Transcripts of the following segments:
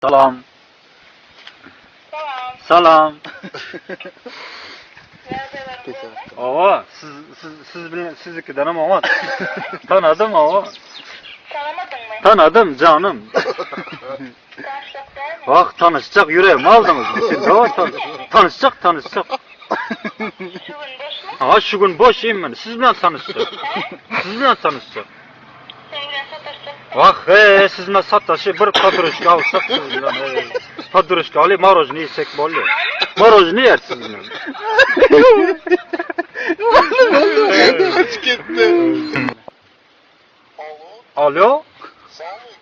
Salam. Salam. Salam. Ýagdaýlaryň gowymy? Owa, siz siz siz bilen sizikidenem oňat. Tanadym owa. Tanamadyňmy? Tanadym janym. Tanyşjak dälmi? Wah, tanyşjak ýüregimi aldyňyz. Owa, tanyşjak, tanyşjak. Şu gün boşmy? Ha, şu gün boş immin. Siz bilen tanyşjak. Siz bilen tanyşjak. Seň bilen sataşjak. Wah, he, siz bilen sataşyp bir podružka alsak siz bilen. He. Podružka alyp morojny iýsek bolýar. Morojny ýer siz bilen. Kaç gitti. Alo.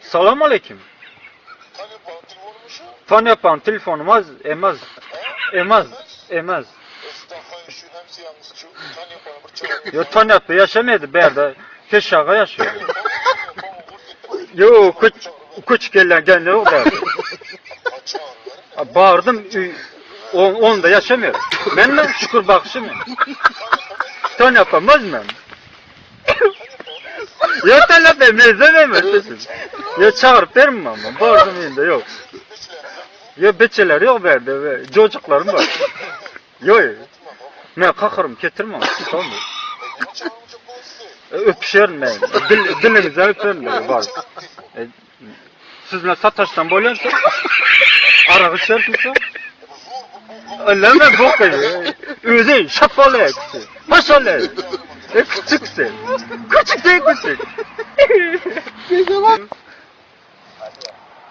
Salam aleyküm. Tanyapan telefonumuz emez. Emez. Emez. Yo Tanyapa yaşamadı berde. Keşaga yaşıyor. Yo kuç kuç gelen gelen o da. Bağırdım on, on da yaşamıyor. Ben mi şükür bakışı mı? Tanyapa mı? Yo Tanyapa mezemem mi? Yo çağırıp bermem ama. Bağırdım indi yok. Yo beçeler yok berde. Çocuklarım var. Yo. Ne kakarım getirmem. Tamam mı? Öpüşerin men. Dil, dilinize öperin men. Bar. E, siz bilen sataşsam bolýarsa? Arak içersin sen? Öyle bok Özi şapalı küçük. Paşalı. E, küçük sen. Küçük değil küçük.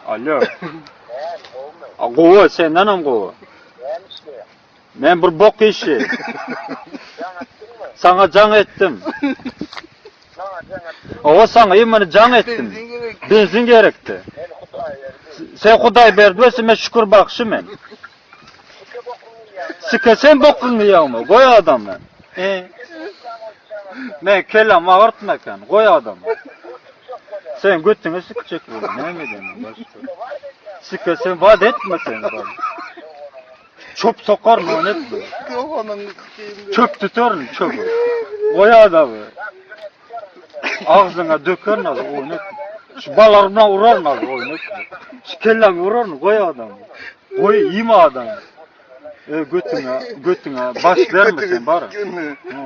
Alo. A, Gowy, senden hem gowy. Men bir bok işi. Sana jaň etdim. Owa sana imini jaň etdim. Benzin gerekdi. Sen Hudaý berdi we men şükür bagşy men. Sike sen bokuňy ýagma, goý adamy. E. Men kellam agyrtma eken, goý adamy. Sen götüňe sikjek bol, näme edeyim başga. Sike sen vad etme sen. Çöp sokar mı onu etme. Yok onun sikeyim. Çöp tutarın çöpü. Goý adamy. Agzyňa dökerin az oýun etme. Şu balarymdan uraryn az oýun etme. Şu kelläňe uraryn goý adamy. Goý iýme adamy. E götüňe, götüňe baş berme sen bara. Götüňe. Ha.